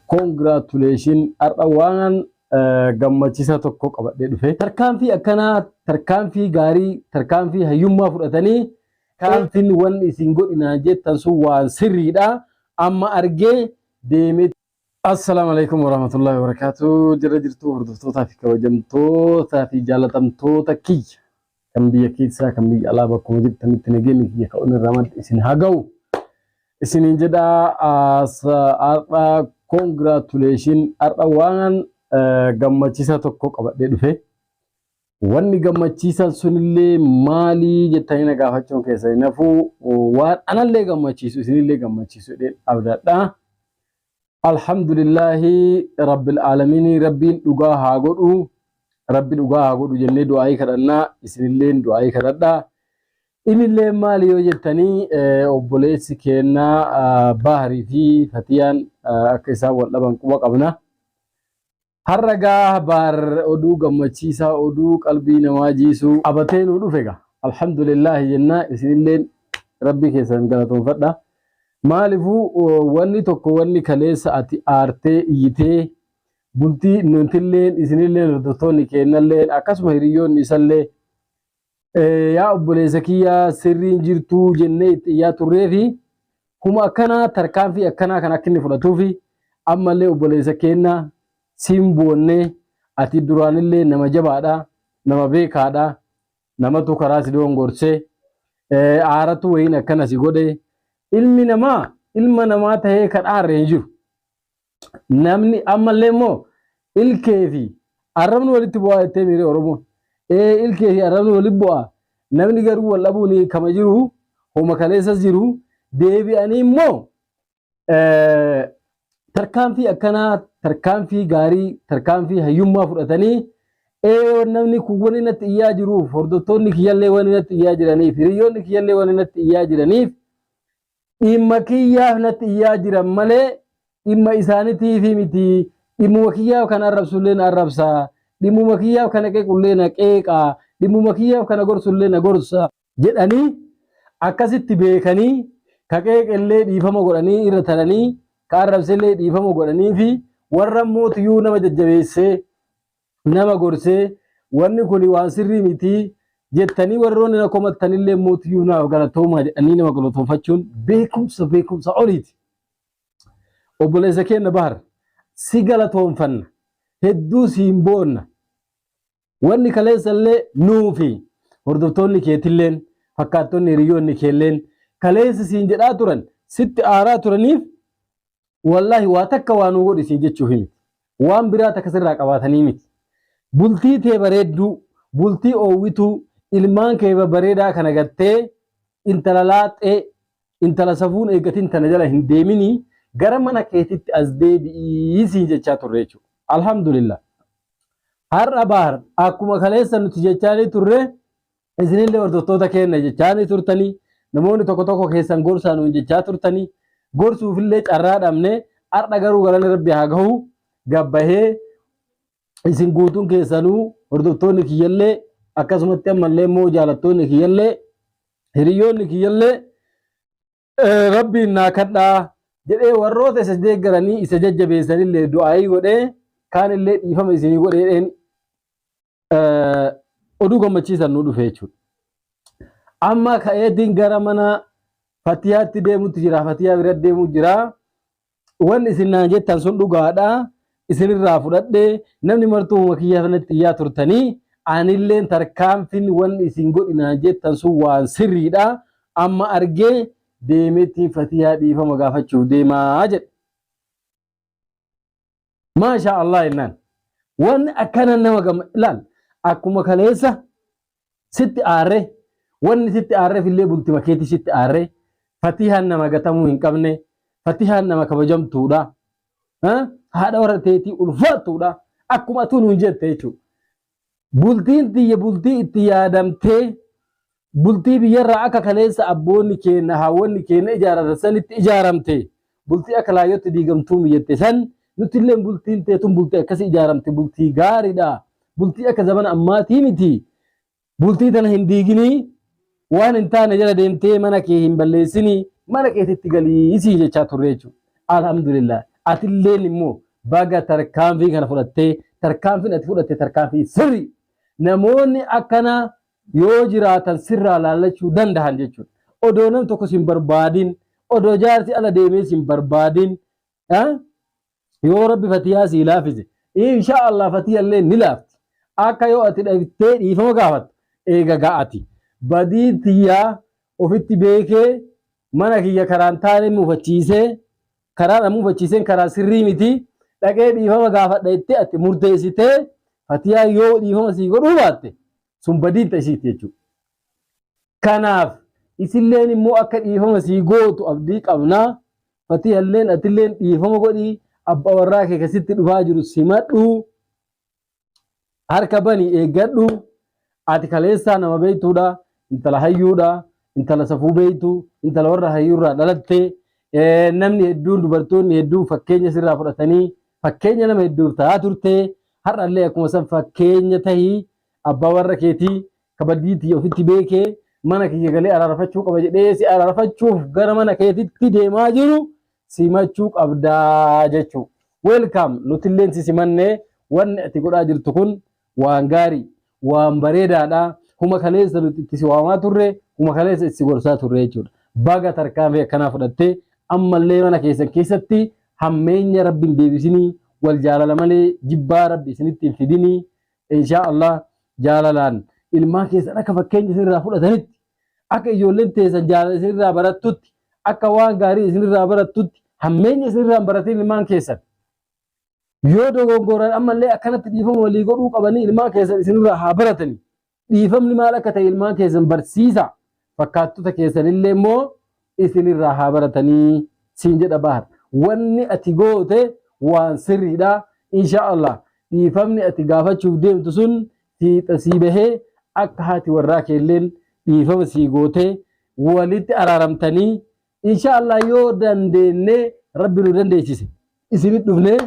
Congratulation, har'a waan gammachiisaa tokko qabadhee dhufe. Tarkaanfii akkanaa, tarkaanfii gaarii, tarkaanfii hayyummaa fudhatanii, tarkaanfiin wanni isin godhinaa jettan sun waan sirriidha. Amma argee deemee. Assalaamu alaikum warahmatullahi wabarakatuh. Jirra jirtuu, hordoftootaa fi kabajamtootaa fi jaalatamtoota kiyya, kan biyya keessaa, kan biyya alaa, bakkuma jirtanitti nageenyi kiyya ka'uun irraa madda isin haa ga'u. Isiniin jedha. Har'a congratulation, har'a waan gammachiisaa tokko qabadhee dhufe. Wanni gammachiisan sunillee maalii jettanii na gaafachuun keessan hin hafu. Waan anallee gammachiisu isinillee gammachiisu jedheen abdadha. Alhamdulillahi rabbil aalamiin, rabbiin dhugaa haa godhu. Rabbi dhugaa haa godhu jennee du'aayii kadhannaa, isinilleen du'aayii kadhadhaa. Innillee maali yoo jettanii, obboleessi keenyaa Baharii fi Fatiyaan akka isaan wal dhaban quba qabna. Har'a gaa Bahar oduu gammachiisaa, oduu qalbii namaa jiisuu qabatee nu dhufe gaa. Alhamdulillahi jennaa, isinilleen rabbi keessan galatoonfadha. Maaliifuu, wanni tokko, wanni kaleessa ati aartee iyyitee bultii nutilleen, isinilleen, hordoftoonni keennalleen, akkasuma hiriyoonni isallee "Yaa obboleessa kiyya, sirriin jirtuu" jennee itti iyyaa turree fi kuma akkanaa tarkaanfii akkanaa kan akka inni fudhatuufi, ammallee obboleessa keenna, siin boonnee, ati duraanillee nama jabaadha, nama beekaadha. Namatu karaa si doongorsee, aaratu wayiin akkana si godhe. Ilmi namaa ilma namaa tahee kan aarre hin jiru. Namni ammallee immoo ilkee fi arrabni walitti bu'aa jettee miiree Oromoon. Ee, ilkee fi arrabni walitti bu'aa. Namni garuu wal dhabuun kama jiru, homa kaleessas jiru, deebi'anii immoo tarkaanfii akkanaa, tarkaanfii gaarii, tarkaanfii hayyummaa fudhatanii, ee, namni kun wani natti iyyaa jiruuf, hordoftoonni kiyyallee wani natti iyyaa jiraniif, hiriyoonni kiyyallee wani natti iyyaa jiraniif, dhimma kiyyaaf natti iyyaa jiran malee dhimma isaaniitiif miti. Dhimmuma kiyyaaf kan arrabsullee na arrabsa, dhimmuma kiyyaaf kana qeequllee na qeeqa, dhimmuma kiyyaaf kana gorsullee na gorsa jedhanii, akkasitti beekanii, ka qeeqellee dhiifama godhanii irra taranii, ka arrabsellee dhiifama godhanii fi warra mootiyyuu nama jajjabeessee nama gorsee, "Wanni kun waan sirrii miti" jettanii warroonni na komattanillee mootiyyuu naaf galatoomaa jedhanii nama galatoonfachuun beekumsa beekumsa oliiti. Obboleessa keenya Bahar, si galatoonfanna, hedduu siin boonna. Wanni kaleessa illee nuufi hordoftoonni keetilleen, fakkaattonni hiriyoonni keelleen kaleessa siin jedhaa turan, sitti aaraa turaniif, wallaahi waa takka waa nuu godhi siin jechuuf miti. Waan biraa takka sirraa qabaatanii miti. Bultii tee bareedduu, bultii oowwituu, ilmaan kee babbareedaa kana gattee intala laaxee, intala safuun eeggatin tana jala hin deeminii, gara mana keetitti as deebi'ii siin jechaa turre jechuudha. Alhamdulillah. Har'a Bahar akkuma kaleessa nuti jechaanii turre, isinillee hordoftoota keenya jechaanii turtanii, namoonni tokko tokko keessan gorsaa nuun jechaa turtanii, gorsuufillee carraa dhabne. Har'a garuu galanni rabbi haa gahu, gabbahee isin guutuun keessanuu, hordoftoonni kiyyallee, akkasumatti ammallee immoo jaalattoonni kiyyallee, hiriyoonni kiyyallee, "Rabbiin naa kadhaa" jedhee, warroota isa deeggaranii isa jajjabeessanillee du'aayii godhee, kaanillee dhiifama isinii godhee, oduu gammachiisan nu dhufe jechuudha. Amma ka'eetiin gara mana Fatiyaatti deemutti jira. Fatiyaa bira deemu jira. "Wanni isin naan jettan sun dhugaadha. Isinirraa fudhadhe. Namni martuu kiyya kanatti iyyaa turtanii, anilleen tarkaanfiin wanni isin godhi naan jettan sun waan sirriidha. Amma argee deemeetiin Fatiyaa dhiifama gaafachuuf deemaa" jedhe. Maashaa Allah jennaan. Wanni akkana nama gamma ilaal, akkuma kaleessa sitti aarree, wanni sitti aarreef illee bultima keetii sitti aarree. Fatihaan nama gatamuu hin qabne, Fatihaan nama kabajamtuudha. Haadha warra teetii ulfaattuudha. Akkuma atuu nuun jette jechuudha. Bultiin tiyya bultii itti yaadamtee, bultii biyyarraa akka kaleessa abboonni keenya, haawwanni keenya ijaaratan sanitti ijaaramte, bultii akka laayyootti diigamtuu mijatte san. Nuti illee bultiin teetun bultii akkasii ijaaramte, bultii gaariidha. Bultii akka zamana ammaatii miti. Bultii tana hin diiginii, waan hin taane jala deemtee mana kee hin balleessinii, mana keetitti galii sii jechaa turre jechuudha. Alhamdulillah. Atilleen immoo baga tarkaanfii kana fudhattee tarkaanfiin ati fudhatte tarkaanfii sirrii. Namoonni akkanaa yoo jiraatan sirraa laallachuu dandahan jechuudha. Odoo nam tokko sin barbaadin, odoo jaarsi ala deemee sin barbaadin, yoo rabbi fatiyaa sii laafise, insha Allah fatiyallee ni laafti. Akka yoo ati dhaftee dhiifama gaafattu eega ga'ati. Badii tiyyaa ofitti beekee mana kiyya karaan taane muufachiisee karaan an muufachiiseen karaa sirrii miti dhaqee dhiifama gaafadha jettee ati murteessitee fatiyaa yoo dhiifama sii godhuu baatte sun badiin ta isiiti jechuudha. Kanaaf isilleen immoo akka dhiifama sii gootu abdii qabnaa. Fatiyalleen atilleen dhiifama godhii abbaa warraa kee kasitti dhufaa jiru simadhu. Harka bani eeggadhu. Ati kaleessaa nama beektuudha. Intala hayyuudha. Intala safuu beektu. Intala warra hayyuurraa dhalatte. Namni hedduun dubartoonni hedduun fakkeenya sirraa fudhatanii fakkeenya nama hedduuf ta'aa turte. Har'allee akkuma san fakkeenya tahii abbaa warra keetii kabajjii tiyya ofitti beekee mana kiyya galee araarfachuu qaba jedhee si araarfachuuf gara mana keetitti deemaa jiru simachuu qabdaa jechuu. Welcome nutilleen si simannee wanni ati godhaa jirtu kun waan gaarii waan bareedaadha. Huma kaleessa nuti itti si waamaa turre huma kaleessa itti si gorsaa turre jechuudha. Baga tarkaanfii akkanaa fudhattee ammallee mana keessan keessatti hammeenya rabbi hin deebisinii wal jaalala malee jibbaa rabbi isinitti hin fidinii inshaa Allah jaalalaan ilmaan keessan akka fakkeenya isinirraa fudhatanitti akka ijoolleen teessan jaalala isinirraa barattutti akka waan gaarii isinirraa barattutti hammeenya isinirraa hin baratin ilmaan keessan yoo dogongoran ammallee akkanatti dhiifama walii godhuu qabanii ilmaan keessan isinirraa haa baratanii dhiifamni maal akka ta'e ilmaan keessan barsiisa fakkaattota keessanillee immoo isinirraa haa baratanii siin jedha Bahar. Wanni ati goote waan sirriidha. Insha Allah dhiifamni ati gaafachuuf deemtu sun fiixa sii bahee akka haati warraa keelleen dhiifama sii gootee walitti araaramtanii insha Allah yoo dandeenne rabbi nu dandeessise isinit dhufnee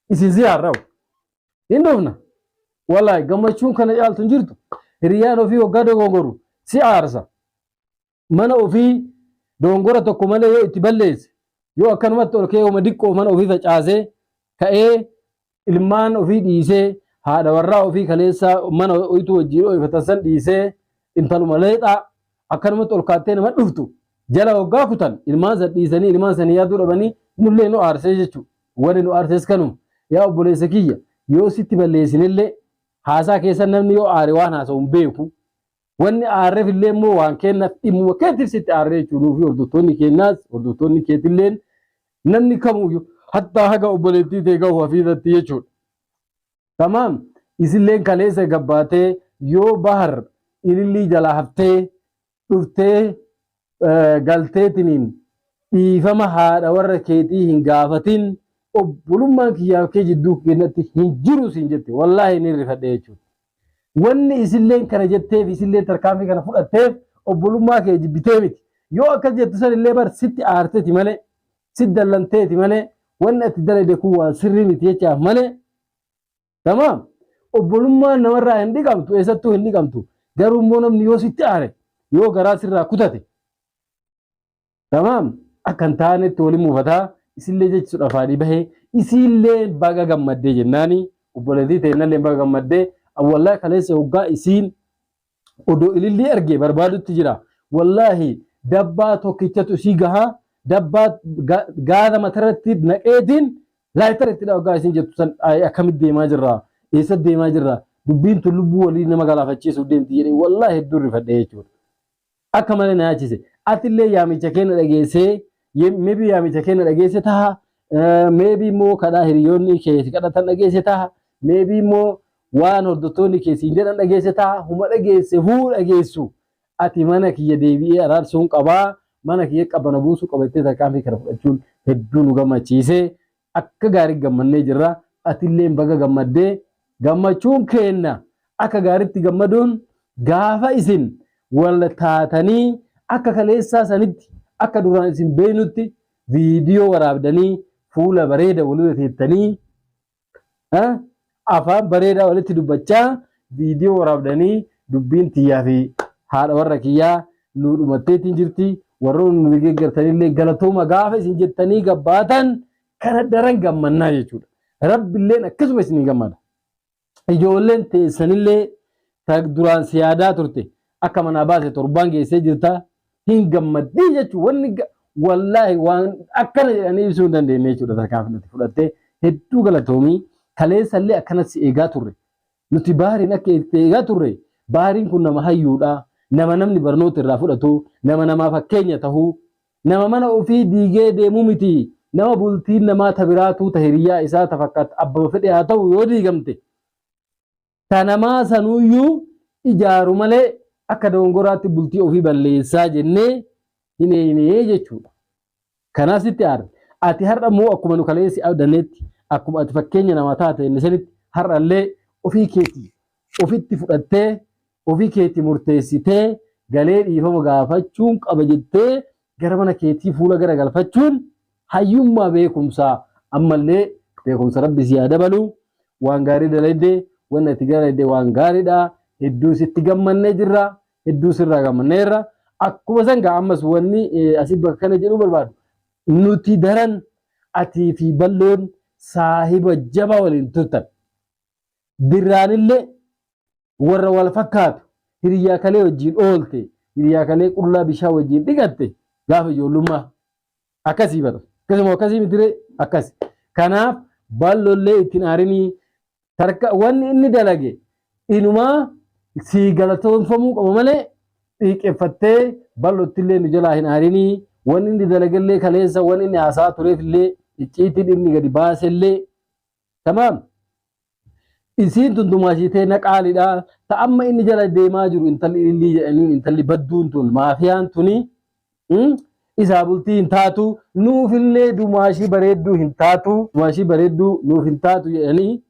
isin ziyaarra hin dhufna. Wallahi gammachuun kana caaltu hin jirtu. Hiriyaan ofii waggaa dogongoru si aarsa. Mana ofii dogongora tokko malee yoo itti balleesse yoo akkanumatti ol ka'ee homa diqqoo mana ofii facaasee ka'ee ilmaan ofii dhiisee haadha warraa ofii kaleessaa mana oyituu wajjin ooyifatan san dhiisee intaluma leexaa akkanumatti ol kaattee nama dhuftu jala waggaa kutan ilmaan san dhiisanii ilmaan san yaaduu dhabanii nullee nu aarsee jechuudha. Wanni nu aarses kanuma. Yaa obboleessa kiyya yoo sitti balleessinellee haasaa keessan namni yoo aare waan haasa'u hin beeku. Wanni aarreef illee immoo waan keennaaf dhimmuma keetiif sitti aarree jechuun nuufi hordoftoonni keenyaas hordoftoonni keetilleen namni kamuyyuu hattaa haga obboleettii tee gahu hafiizatti jechuudha. Tamaam isilleen kaleessa gabbaatee yoo bahar ilillii jalaa haftee dhuftee galteetiniin dhiifama haadha warra keetii hin gaafatin obbolummaan kiyyaaf kee jidduu keenyatti hin jiru siin jette wallaahi ni rifadhe jechuudha. Wanni isilleen kana jetteef isilleen tarkaanfii kana fudhatteef obbolummaa kee jibbitee miti. Yoo akkas jettu san illee bar sitti aarteeti malee sitti dallanteeti malee wanni ati dalagde kun waan sirrii miti jechaaf malee Tamaam. Obbolummaan namarraa hin dhiqamtu, eessattuu hin dhiqamtu. Garuu immoo namni yoo sitti aare, yoo garaa sirraa kutate, tamaam akka hin taanetti waliin muufataa, isillee jechi sun afaanii bahee, isiillee baga gammaddee jennaani, obboleettii teennallee baga gammaddee, wallaahi kaleessa hoggaa isiin odoo ilillii arge barbaadutti jira. Wallaahi dabbaa tokkichatu isii gahaa dabbaa gaara matarratti naqeetiin laayitara itti dhagaa isin jettu san akkamitti deemaa jirra eessa deemaa jirra dubbiin tun lubbuu walii nama galaafachiisuuf deemti jedhee wallaahi hedduu rifadhe jechuudha. Akka malee na yaachise. Atillee yaamicha keenya dhageessee maybe yaamicha keenya dhageesse taha maybe immoo kadhaa hiriyoonni kee si kadhatan dhageesse taha maybe immoo waan hordoftoonni kee siin jedhan dhageesse taha huma dhageesse huu dhageessu ati mana kiyya deebi'ee araarsuun qabaa mana kiyya qabana buusuu qaba jettee tarkaanfii kana fudhachuun hedduu nu gammachiise akka gaarii gammannee jirra atilleen baga gammaddee gammachuun keenna akka gaaritti gammaduun gaafa isin wal taatanii akka kaleessaa sanitti akka duraan isin beeynutti viidiyoo waraabdanii fuula bareeda walirra teettanii afaan bareedaa walitti dubbachaa viidiyoo waraabdanii dubbiin tiyyaa fi haadha warra kiyyaa nuu dhumatteetiin jirti warroonni nu deeggartanillee galatooma gaafa isin jettanii gabbaatan Kana daran gammannaa jechuudha. Rabbilleen akkasuma isinii gammada. Ijoolleen teessanillee ta duraan si yaadaa turte akka manaa baase torbaan geessee jirta hin gammaddii jechuudha. Wanni wallaahi waan akkana jedhanii ibsuu hin dandeenye jechuudha tarkaanfii nuti fudhattee hedduu galatoomii kaleessallee akkana si eegaa turre. Nuti baariin akka itti eegaa turre baariin kun nama hayyuudha nama namni barnoota irraa fudhatu nama namaa fakkeenya tahuu Nama mana ofii diigee deemu miti nama bultiin namaa ta biraatuu ta hiriyyaa isaa ta fakkaat abbama fedhe haa ta'u yoo diigamte ta namaa sanuuyyuu ijaaru malee akka dogongoraatti bultii ofii balleessaa jennee hin eeynee jechuudha. Kanaaf sitti aarre. Ati har'a immoo akkuma nu kaleessi abdannetti akkuma ati fakkeenya namaa taate inni sanitti har'allee ofii keetii ofitti fudhattee ofii keetii murteessitee galee dhiifama gaafachuun qaba jettee gara mana keetii fuula gara galfachuun hayyummaa beekumsaa ammallee beekumsa rabbi si haa dabalu waan gaarii dalayde wanni ati dalayde waan gaariidha hedduu sitti gammannee jirra hedduu sirraa gammanneerra akkuma san gaa ammas wanni asii bakka kana jedhuu barbaadu nuti daran atii fi balloon saahiba jabaa waliin turtan dirraanillee warra wal fakkaatu hiriyyaa kalee wajjin oolte hiriyyaa kalee qullaa bishaan wajjin dhiqatte gaafa ijoollummaa akkasii bara akkasuma akkasii mitiree akkasi kanaaf ballollee ittiin aarinii tarka wanni inni dalage inumaa sii galatoonfamuu qaba malee xiiqeffattee ballottillee nu jalaa hin aarinii wanni inni dalagellee kaleessa wanni inni haasaa tureefillee icciitiin inni gadi baasellee tamaam Isiin tun dumaashiitee na qaaliidha. Ta amma inni jala deemaa jiru intalli ilillii jedhaniin intalli badduun tun maafiyaan tuni isaa bultii hin taatu nuufillee dumaashii bareedduu hin taatu dumaashii bareedduu nuuf hin taatu jedhanii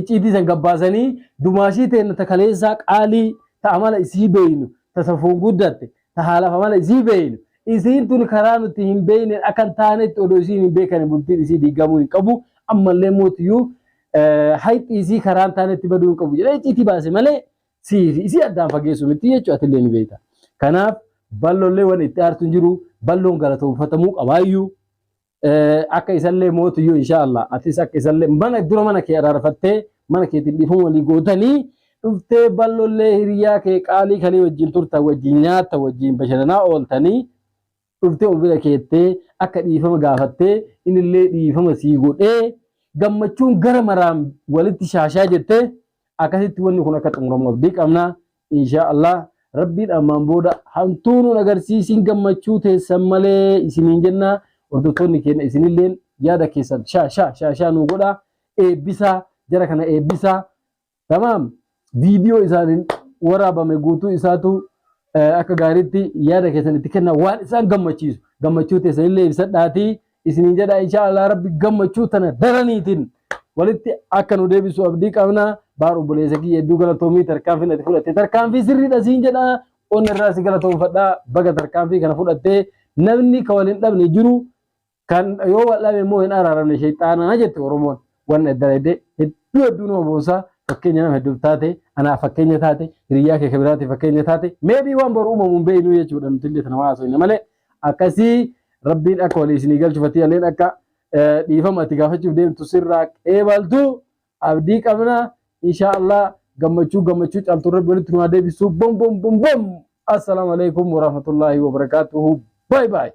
icciitii san gabbaasanii dumaashii teenna ta kaleessaa qaalii ta amala isii beeynu ta safuun guddatte ta haalaaf amala isii beeynu isiin tun karaa nuti hin beeyneen akka hin taanetti odoo isiin hin beekani bultiin isii diigamuu hin qabu ammallee mootiyyuu hayxi isii karaa hin taanetti baduu hin qabu jedhee icciitii baase malee sii fi isii addaan fageessu miti jechuu atillee ni beekta. Kanaaf ballollee waan itti aartu hin jiru balloon galatoomfatamuu qabaayyuu akka isallee mootiyyuu insha Allah atis akka isallee mana dura mana kee araarfattee mana keetiin dhiifama walii gootanii dhuftee ballollee hiriyaa kee qaalii kalii wajjin turtan wajjin nyaatta wajjin bashannanaa ooltanii dhuftee of bira keettee akka dhiifama gaafattee innillee dhiifama sii godhee gammachuun gara maraan walitti shaashaa jettee akkasitti wanni kun akka xumuramu abdii qabna insha Allah rabbiin ammaan booda hamtuu nuun agarsiisiin gammachuu teessan malee isiniin jenna hordoftoonni keenya isinilleen yaada keessan shaa shaa shaa shaa nuu godhaa eebbisaa jara kana eebbisaa Tamaam viidiyoo isaaniin waraabame guutuu isaatu akka gaariitti yaada keessan itti kenna waan isaan gammachiisu gammachuu teessan illee ibsadhaatii isiniin jedha insha Allah rabbi gammachuu tana daraniitiin walitti akka nu deebisu abdii qabna baar obboleessa kiyya hedduu galatoomii tarkaanfiin ati fudhatte tarkaanfii sirriidha siin jedha onna irraa si galatoomfadha baga tarkaanfii kana fudhattee namni ka wal hin dhabne jiru Kan yoo wal dhabe immoo hin araaramne shayxaanaa jette Oromoon. Wanni adda adda hedduu hedduu nama boonsaa fakkeenya nama hedduuf taate anaaf fakkeenya taate hiriyyaa kee kabiraatiif fakkeenya taate meebii waan boru uumamu hin beeknu jechuudha nuti illee tana waa haasofne malee akkasii rabbiin akka walii isinii galchu fatii alleen akka dhiifama ati gaafachuuf deemtu sirraa qeebaltu abdii qabna inshaa Allah gammachuu gammachuu caaltuu rabbi walitti nu haa deebisu bom bom bom bom assalaamu alaikum warahmatullaahi wabarakaatuhu bye bye.